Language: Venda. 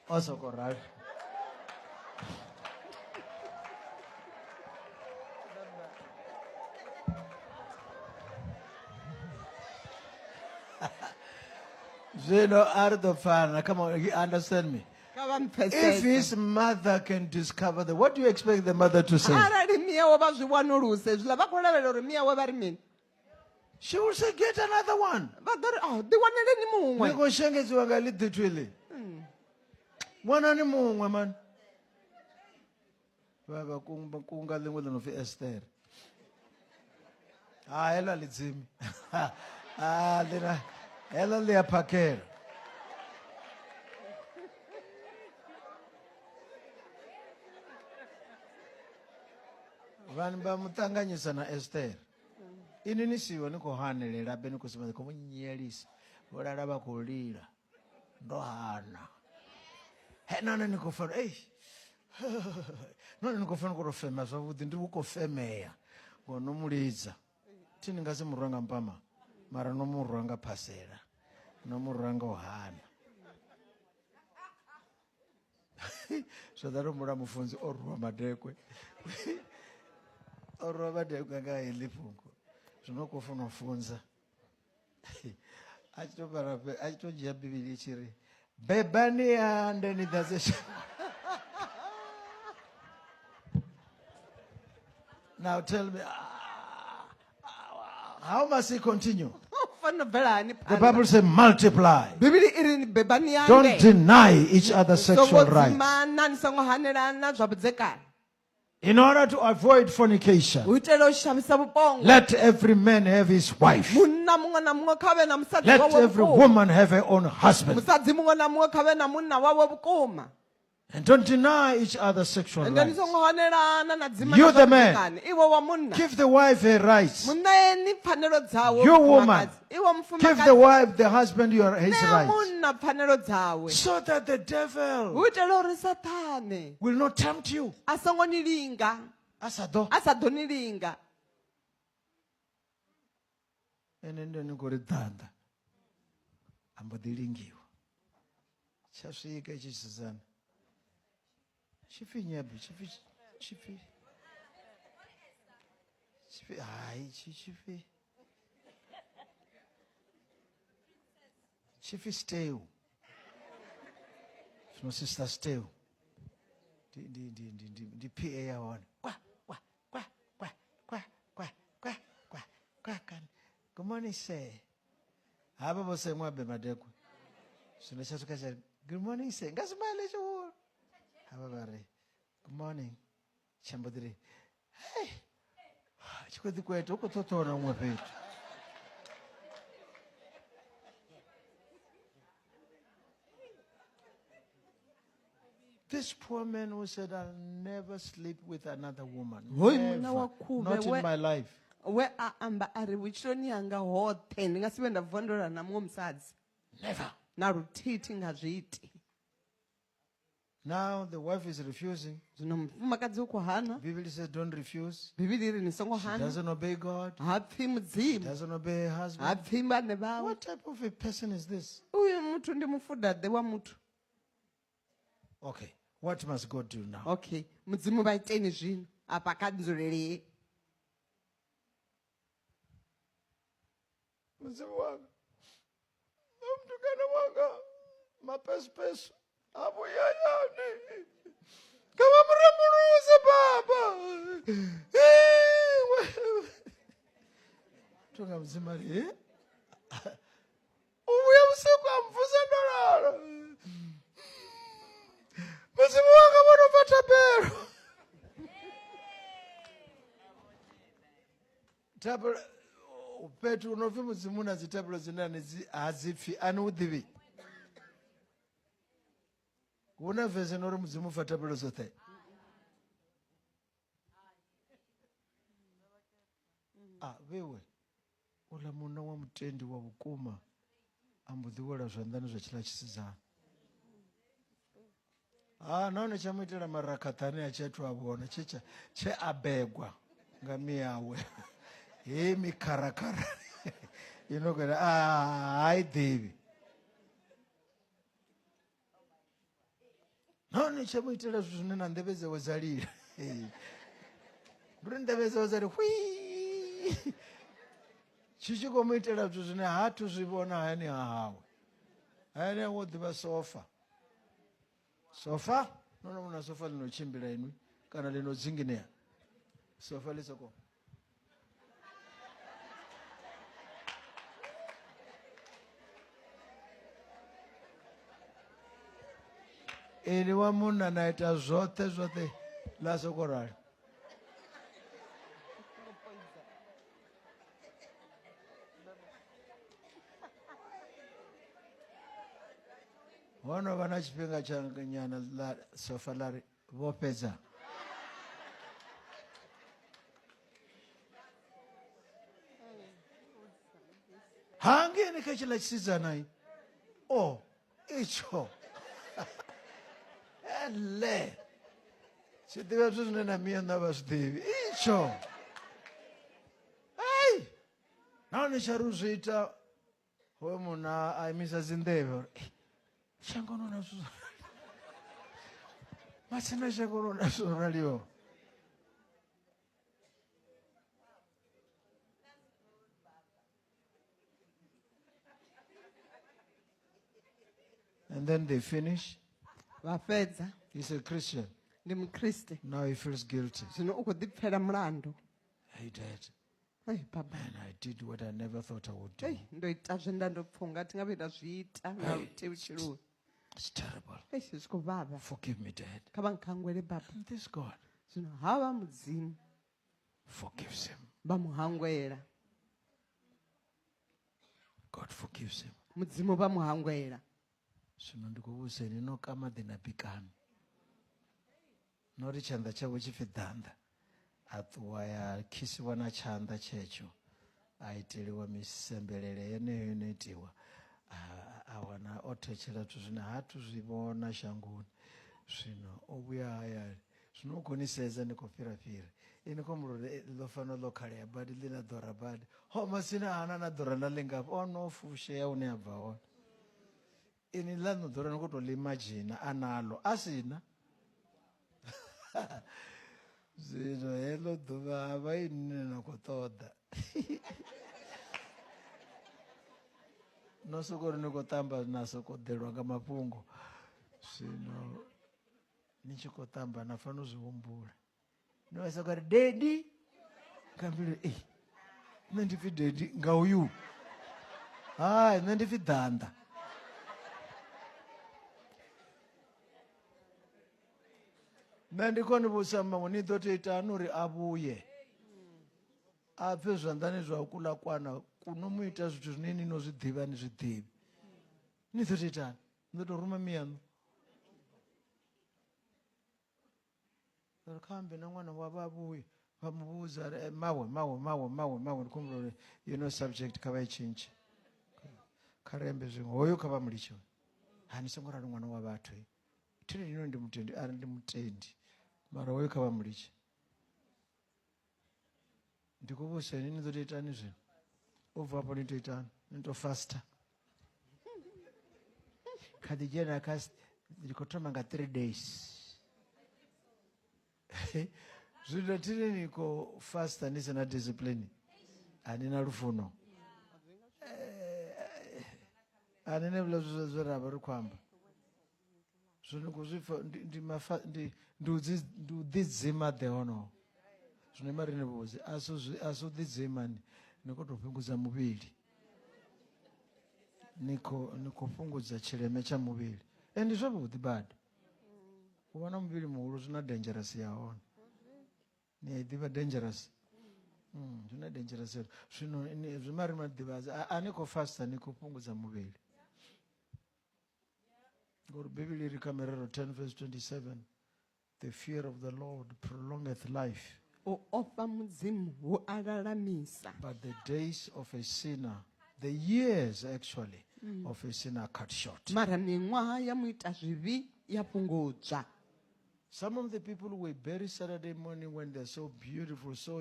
O soko rali. Zwino a ri ḓo pfana. Come on, you understand me. Kha vha If mpfesese. his mother can discover the, what do you expect the mother to say? Arali miyawe vha zwi wanuluse hezwiḽa vha khou lavhelela uri miyawe vha ri mini? She will say, get another one. Vha ḓo ri, oh, ḓiwaneleni muṅwe. Ni khou shengedziwa nga ḽiḓithu iḽi. Wanani muṅwe man. Vha vha kunga kunga ḽiṅwe ḽi no pfi Esther. Ha heḽa ḽi dzimi. Ah, ḽina heḽa ḽi a phakhela. Vhani vha mu ṱanganyisa na Esther. Inwi ni siho ni khou hanelela habe ni khou sumbedza khou mu nyelisa. Vho lala vha khou lila. Ndo hana. He nahone ni khou fanela ei. Nahone ni khou fanela u tou fema zwavhuḓi ndi u khou femea. Ngo no mu lidza. Thi ni nga si mu rwa nga mpama mara no mu rwa nga phasela. No mu rwa nga u hana. Zwo ḓa humbula mufunzi o rwa madekwe. O rwa madekwe nga heḽi fhungo. Zwino u khou funa u funza. A tshi to vhala a tshi to dzhia Bivhili i tshi ri bebani ande ni ḓadze shango. Now tell me, how must he continue? Fanela u bvela hani The phanḓa? Bible says multiply. Bivhili i ri bebani ande. Don't deny each other sexual Songo rights. dzimana, ni songo hanelana zwa vhudzekani. In order to avoid fornication, U itela u shavhisa vhupongwe. let every man have his wife. Munna muṅwe na muṅwe kha vhe na musadzi Let wawe every vhukuma. woman have her own husband. Musadzi muṅwe na muṅwe kha vhe na munna wawe vhukuma. And don't deny each other sexual Ende ni rights. songo hanelana na dzimana You zwa the man. vhudzekani. Iwe wa munna. Give the wife her rights. Muṋeeni pfanelo dzawe You woman. mufumakadzi. Iwe Give the mufumakadzi. wife, the husband, your, his Ṋea rights. munna pfanelo dzawe. So that the devil Hu itela uri Saṱhane will not tempt you. a songo ni linga, A sa ḓo. a sa ḓo ni linga. Ene ndi ni khou ri ḓanḓa. A mbo ḓi lingiwa. Tsha swika itshi tshisedzana. Tshi pfi nyebe, tshi pfi tshi pfi tshi pfi hai tshi tshi pfi tshi pfi Steu. Zwino sister Steu. Ndi ndi ndi ndi ndi ndi PA ya hone. Kwa kwa kwa kwa kwa kwa kwa kwa kwa kwa. Good morning sir. Havha vho seṅwa be madekwe. Zwino tsha swika tsha ri, good morning sir. Nga smile tshihulu. Havha vha ri good morning. Tsha mbo ḓi ri hey. Tshi khou ḓi kweta u khou ṱhoṱhona huṅwe fhethu. This poor man who said, I'll never sleep with another woman. Hoyu munna wa Never. khuvhe Not in we- my life. we a amba a ri vhutshiloni hanga hoṱhe ndi nga si vhe nda vuwa na muṅwe musadzi Never. na luthihi thi nga zwi iti Now the wife is refusing. Zwino mufumakadzi u khou hana. Bible says don't refuse. Bivhili iri ni songo She hana. doesn't obey God. Ha pfi Mudzimu. Doesn't obey her husband. Ha pfi vhane vhawe. What type of a person is this? Uyu muthu ndi mufuda-ḓe wa muthu? Okay. What must God do now? Okay. Mudzimu vha iteni zwino afha kha nzulele. Mudzimu wanga. Na mutukana wanga. Mapesupesu. Avhuyayani. Kha vha mu rembuluse baba. Tonga Mudzimu ari, eh? U vhuya vhusiku a mvusa ndo lala. Mudzimu wanga vho no pfa thabelo. Thabelo fhethu hu no pfi Mudzimu na dzi thabelo dzine ani dzi ha dzi pfi ani u ḓivhi. Hu na vese no uri Mudzimu pfa thabelo dzoṱhe. A vhewe uḽa munna wa mutendi wa vhukuma a mbo ḓi wela zwanḓani zwa tshiḽa tshisidzana. Ha nahone tsha mu itela marakhaṱhani a tshi athu a vhona tshe tsha tshe a begwa nga miyawe he mikharakhara ino khou a ha i ḓivhi. Nahone tsha mu itela zwithu zwine na nḓevhe dzawe dza lila. Ndi uri nḓevhe dzawe dza ri hwii. Tshi tshi khou mu itela zwithu zwine ha thu zwi vhona hayani ha hawe. Hayani hawe u ḓivha sofa. Sofa? No no vhona sofa ḽi no tshimbila inwi kana ḽi no dzinginea. Sofa ḽi soko Ini wa munna na ita zwoṱhe zwoṱhe ḽa soko rali. Ho no vha na tshifhinga tsha nyana ḽa sofa ḽa ri vho fhedza. Hangeini kha tshiḽa tshisidzana i o itsho ele tshi ḓivha zwithu zwine na miyaṋu a vha zwi ḓivhi itsho ei nahone tsha ri u zwi ita hoyo munna a imisa dzinḓevhe uri "Ei, shangoni hu na zwithu zwo matsina shangoni hu na zwithu zwo raliho." And then they finish. Vha fhedza. He's a Christian. Ndi mukriste. Now he feels guilty. Zwino u khou ḓipfela mulandu. Hey, Dad. Hey, baba. Man, I did what I never thought I would do. Hey, ndo ita zwe nda ndo pfa unga thi nga vhuyi nda zwi ita na luthihi vhutshiloni. It's terrible. Hey, zwi khou vhavha. Forgive me, Dad. Kha vha nkhangwele baba. And this God Zwino havha Mudzimu forgives him. vha mu hangwela. God forgives him. Mudzimu vha mu hangwela. Zwino ndi khou vhudzisa ini no ka maḓi na bikani. No ri tshanḓa tshawe tshi pfi ḓanḓa. A ṱuwa ya khisiwa na tshanḓa tshetsho. A iteliwa misembelele yeneyo ino itiwa. A wana o thetshela zwithu zwine ha thu zwi vhona shangoni. Zwino o vhuya hayani. Zwino u khou ni sedza ni khou fhira fhira. Ini khou humbula uri ḽo fanela ḽo khalea badi ḽi na ḓora badi. Ho masina hana na ḓora na ḽingafho o no fushea hune a bva hone. Ini ḽa no ḓora ni khou tou ḽi imagine a nalo a sina. Zwino heḽo ḓuvha ha vha ini na khou ṱoḓa. No soko ri ni khou tamba na soko ḓelwa nga mafhungo. Zwino ni tshi khou tamba na fanela u zwi humbula. No vha soko ri daddy nga mbilu ei nṋe ndi pfi daddy nga uyu. Hai nṋe ndi pfi ḓanḓa. Nṋe ndi khou ni vhudzisa maṅwe ni ḓo tou itani uri a vhuye a pfe zwanḓani zwa kuḽa kwana kuno mu ita zwithu zwine ni no zwi ḓivha ni zwi ḓivhi. Ni ḓo tou itani? Ni ḓo tou ruma miyaṋu? Ri kha ambe na ṅwana wa vha vhuye vha mu vhudza ri mawe mawe mawe mawe mawe ndi khou humbula uri you know subject kha vha i tshintshe. Kha ri ambe zwiṅwe hoyo kha vha mulitshe. Ha ni songo ralo ṅwana wa vhathu. Thiri lino ndi mutendi ari ndi mutendi mara hoyo kha vha mulitshe. Ndi khou vhudzisa ini ni ḓo tou itani zwino? U bva afho ni tou itani? Ni tou faster. Kha ḓi dzhena kha ndi khou thoma nga 3 days. Zwino thiri ni khou faster ni si na discipline. A ni na lufuno. A ni na hezwiḽa zwithu zwe ra vha ri khou amba. Zwino khou zwi pfa ndi mafa ndi ndi u ḓidzima ḓe honoho. Zwino ima ri ni vhudze a si u ḓidzima ni ni khou tou fhungudza muvhili. Ni khou fhungudza tshileme tsha muvhili. Ee ndi zwavhuḓi badi. U vha na muvhili muhulu zwi na dangerous ya hone. Ni a i ḓivha dangerous? Zwi na dangerous ya hone. Zwino zwi mari maḓivhadza a ni khou fasta ni khou fhungudza muvhili. Ngori Bivhili ri kha Mirero 10 verse 27, the fear of the Lord prolongeth life. U ofha Mudzimu hu a lalamisa. But the days of a sinner, the years actually of a sinner are cut short. Mara miṅwaha ya muita zwivhi ya fhungudzwa. Some of the people we bury Saturday morning when they're so beautiful, so